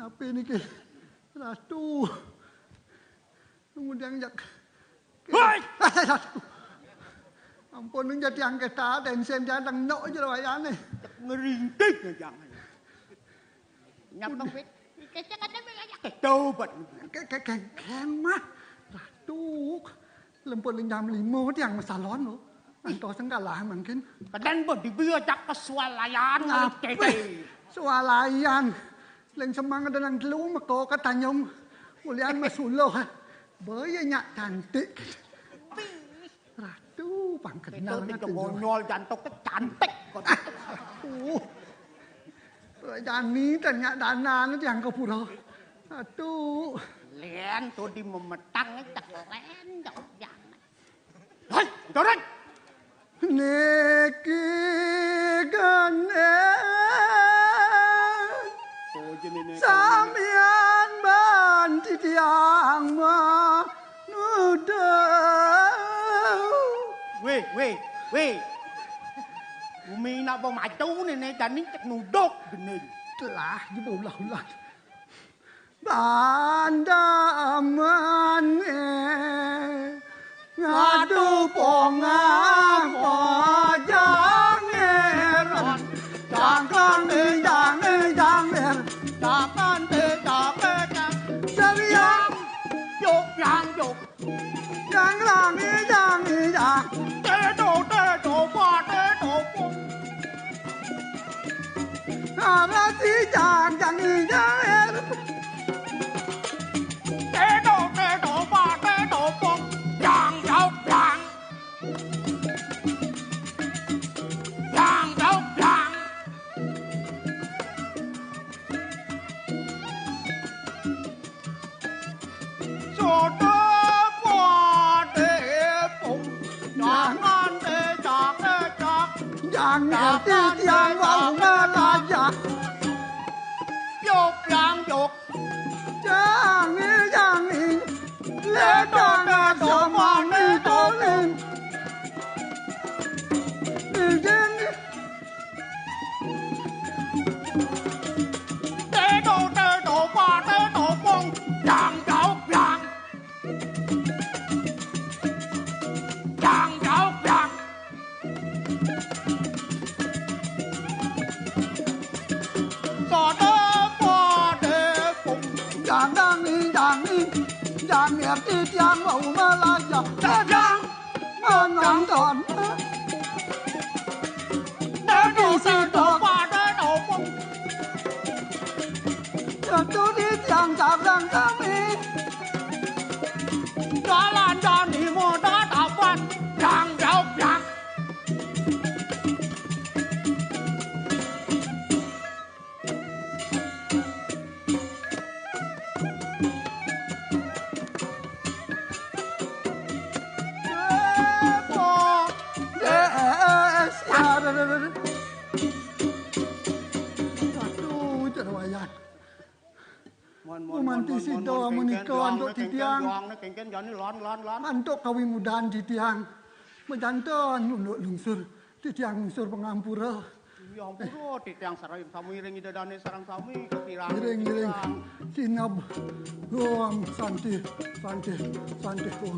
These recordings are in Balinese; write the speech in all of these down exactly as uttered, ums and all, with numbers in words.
Apa niki? Ratu. Kemudian jak. Hei! Ratu. Ampun, nang jati angketa, tensen dia tang nok jero wayane. Ngerintik aja. Nyapa wit? Kecek ada wit aja. Tobat. Ke, ke, ke, kemah. Ratu. Lempun jam lima tiang masalon lo. Antos sengkalah mangkin. Kadang bo dibiyo jak ke swalayan. Ngape? Swalayan. Leng semang ada nang telu meko ke Tanjung. Ulian masuluh. Boya nyak cantik. Ratu pangkenal. Itu tiga konyol jantok ke cantik. Uh. Jani tanya dana ni tiang ke pura. Ratu. Len tu di memetang ni cek len jauh jangan. Hai, Doren. Niki gene. Oh, jenenge. Sampeyan ban titiang menuduh. Weh, weh, weh. Bumi nak bo maju nene jani cek nuduk gene. Telah diulah-ulah. Bandaman ngadu pongah pojang ngeron. Jangkan jang jang ner. Jangkan jang jang. Seriang. Yuk yang yuk. Jang lang jang jang. Tedo tedo pa tedo pong. Arati jang jang jang. Tedo tedo pa tedo pong. Jang jauh jang. Jang jauh jang. Soda pade pung. Jangan tejak tejak. Jangan titiang wau ngelajak. Yuk yang yuk. Jangan jangan. Ledo ngedo mani toling. Jangan. Tedo tedo pa tedo pong. Jang jauh jang. Jang jauh jang. Sodo pode pong. Jang dang ing dang ing. Jang ngerti tiang mau melajah. Jang. Menonton. Dado dado pada dopong. Jatuh di tiang cabang kami. Jalan jani moda dapat yang jauh yang. Aduh, cara wayah. Mon, mon, mon, mon, sida mon, menika kengken antuk doang, titiang. Kengken doang, kengken jani lon, lon, lon. Antuk kawimudan titiang. Mejanten unduk lungsur. Titiang lungsur pangampura. Iya, ampura, titiang sareng sami iring Ida Dane sareng sami kakirang. Iring, iring. Sineb. Om Santi, Santi, Santi Om.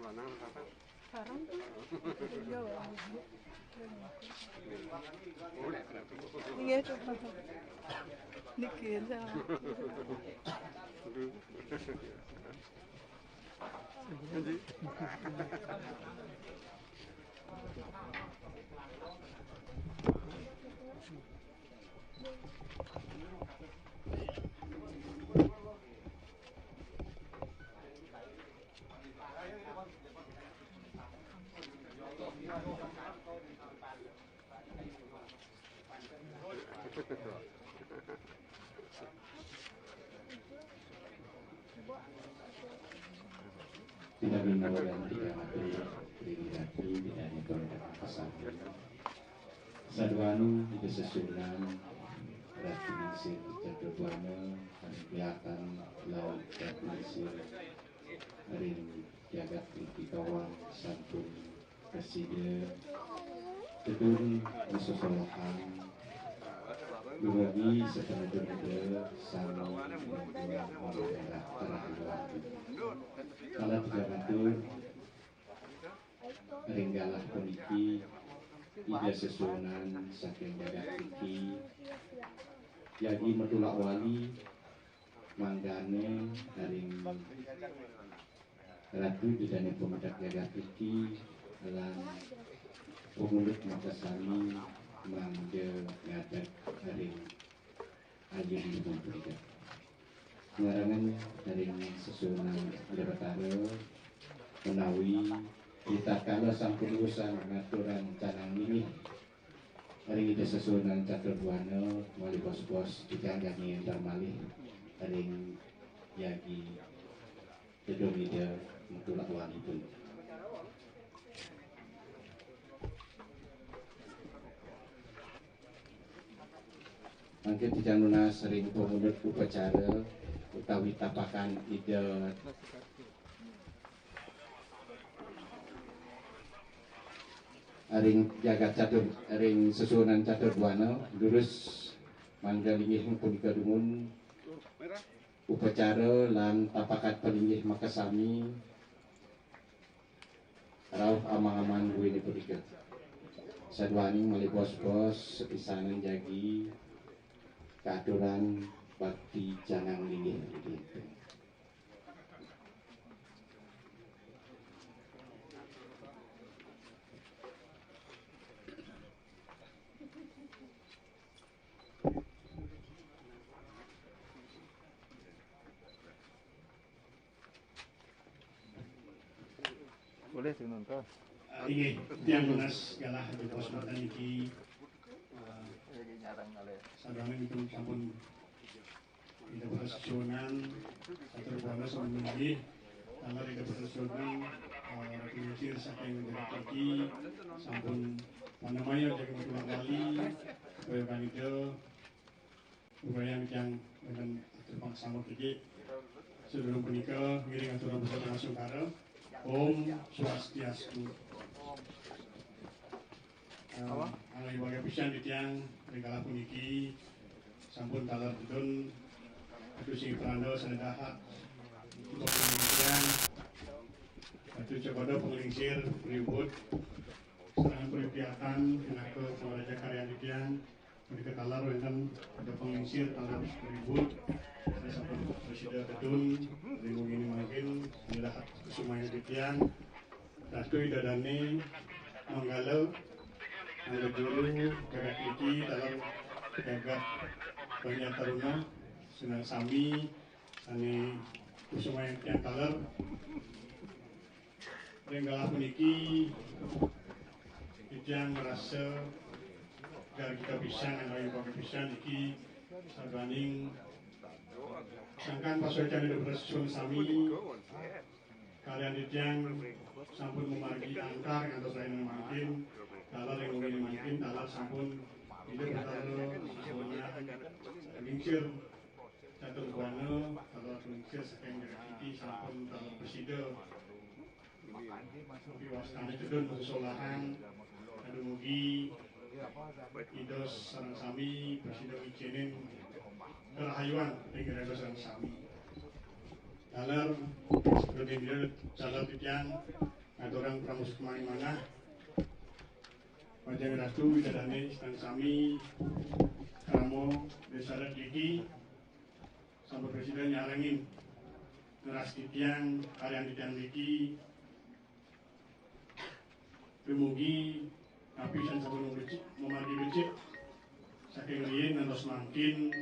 Sareng tuh. Iya. Nggih, coba. Niki ya. Tidak minum dan tidak mati, tidak mati, tidak nyetor dan pesan. Saduanu di sesunan, ratu sing catur buana, kelihatan laut ratu sing ring jagat iki kawang sampun kasida tedun masosolahan dumogi sapanedun ida sami mangga karahayu. Kala tiga matur ring galah puniki ida sesuunan saking jagat iki jagi matulak wali manggane ring Ratu Ida Dané Pemedek Jagat iki lan pemulung makasami mangda ngadeg ring ayun punika. Ngarangan ring sesuunan Ida Betara menawi ritatkala sampun urusan ngaturan canang linggih ring Ida sesuunan catur buana malih bos-bos titiang jagi entar malih ring yagi Gedung Ida Mengkulak Wanipun. Mangkin titiang nunas ring pamuput upacara utawi tapakan Ida ring jagat catur, ring sesuunan catur buana, durus mangga linggih punika dumun upacara lan tapakan palinggih makasami rauh amang-amang duéné punika. Saduaning malih bos-bos sapisanan jagi kaaturan bakti canang linggih. Boleh sing nonton. Ah, inggih, tiang nunas galah di pos mata niki. Ah, sadangan itu sampun Ida Prasunan, catur buana sampun inggih. Taler Ida Prasunan, ah, Ratu Lingsir saking Jagat Tinggi, sampun manamaya jagat Matulang Bali, supaya kanida Ubayan tiang wénten atur pangsamut niki. Sadurung punika ngiring atur pusaka sungkara. Om Swastiastu. Eh, angga bagia pisan titiang ring kala puniki sampun taler tedun Ratu Sri Pranda sané dahat. Untuk titiang Ratu Cokodo Panglingsir Priubut. Sareng puripiatan pinaka pangaraja karyan titiang. Menika taler wénten Ida Panglingsir taler Priubut. Sané sampun prasida tedun ring wengi mangkin, sané dahat kusumayang titiang. Ratu Ida Dané Manggala, Angga Juru, Jagat Tinggi, taler Jagat Banjar Taruna, sareng sami sané kusumayang titiang taler. Ring galah puniki titiang ngrasa gargita pisan, angga bagia pisan niki sabaning sangkan pasuécan Ida Prasunan sami kalian titiang sampun mamargi antar ngantos rahina mangkin, taler ring wengi mangkin, taler sampun Ida Betara Sasana Lingsir Catur Buana, taler Lingsir saking Jagat Tinggi sampun taler prasida. Tapi wastane tedun masesolahan, dumugi Ida sareng sami prasida ngicénin karahayuan ring ida sareng sami. Taler, Rudin Taler titiang, ngaturang pramusakamanimanah, pajang Ratu, Ida Dané, sareng sami, krama Désa Adat niki, sampun prasida nyarengin ngeras titiang, karyan titiang niki, dumugi napi sané sampun becik, mamargi becik. Saking riyin ngantos mangkin,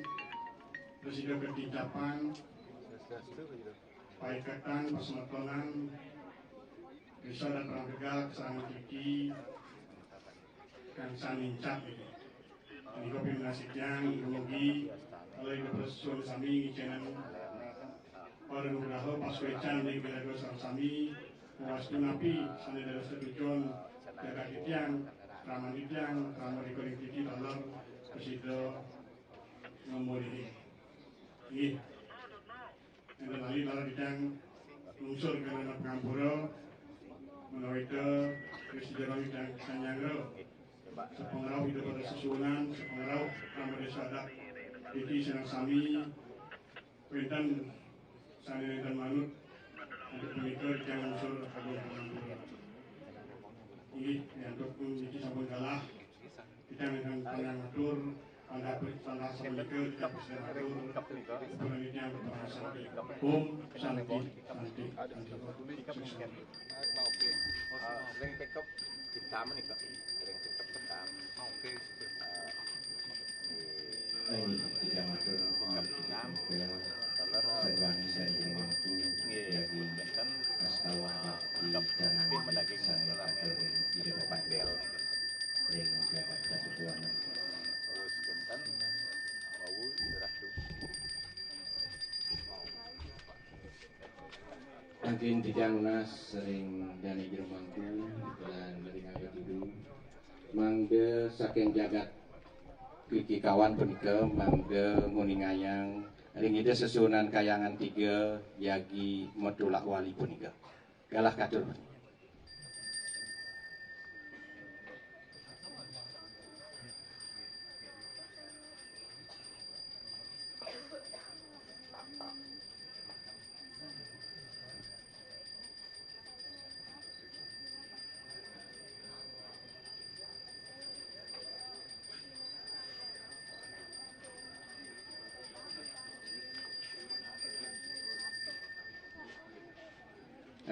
prasida katincapan, paiketan, pasemetonan, Désa Adat Perang Tegal, sareng niki, kang sami nincap niki. Menika pinunas titiang, dumugi, kalih ing prasida sami ngicénin para nugraha pasuécan ring iraga sareng sami, ngawastu napi sané dados tetujon jagat titiang, kraman titiang, krama ring titi taler, prasida ngamolihing. Inggih. Nénten lali taler titiang nglungsur kanggé ngahaturang pangampura, menawi ta prasida titiang sanyanggra. Sapangrauh Ida pada sesuunan, sapangrauh krama Désa Adat niki sareng sami, wénten sané nénten manut, inggih punika titiang nglungsur agung pangampura. Inggih, antuk niki sampun galah. Titiang ingkang panjang matur, pandapet, pandasan nika, titiang prasida matur, pranitian, pangastungkara. Om Santi, Santi, Santi. Ring pickup hitam nih, Pak. Ring pickup hitam. Oke, situ. Ini titiang matur, pickup hitam. Sedang saya mampu, jadi, astawa, di sana, di sana, di depan. Ring jagat katutuanan. Terus kinten, wau Ida Ratu. Mangkin titiang nunas ring dané jero mangku lan ring ageng dudu. Mangda saking jagat Kikikawan punika mangda nguningayang ring Ida sesuunan Kahyangan Tiga jagi matulak wali punika. Galah katur.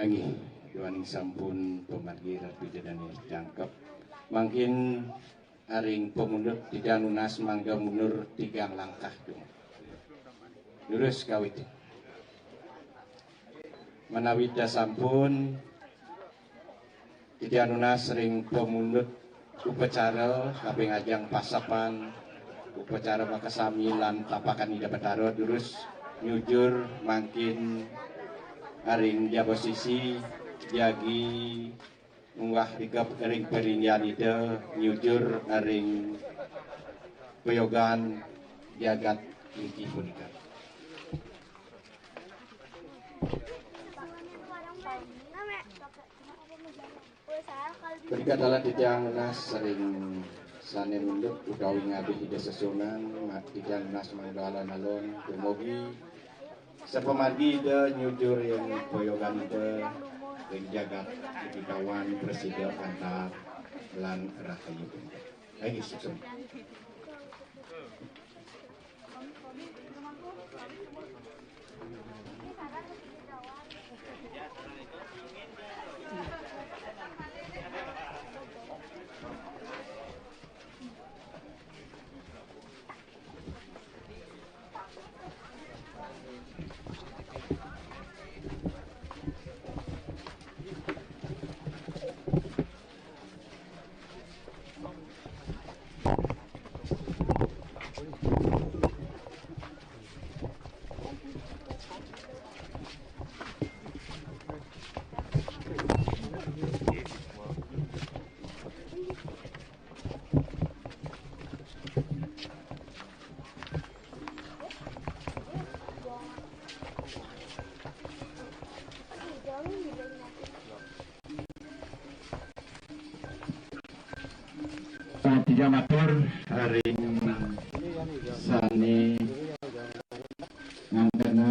Inggih, duaning sampun pamargi rapi dané jangkep. Mangkin ring pamundut titiang nunas mangda mundur tigang langkah dong. Durus kawitin. Menawi ta sampun, titiang nunas ring pamundut upacara kaping ajeng pasepan upacara makasami lan tapakan Ida Batara, durus nyujur mangkin ring jaba sisi jagi munggah rikep ring paringgihan Ida nyujur ring payogan jagat inggih punika. Punika taler titiang nunas ring sané mundut utawi ngabih Ida sesuunan, ma-, titiang nunas mangda alon-alon dumugi sapamargi Ida nyujur ring payogan Ida ring jagat Kikikawan, prasida antar lan rahayu. Inggih, suksma. Titiang matur ring sané ngantenang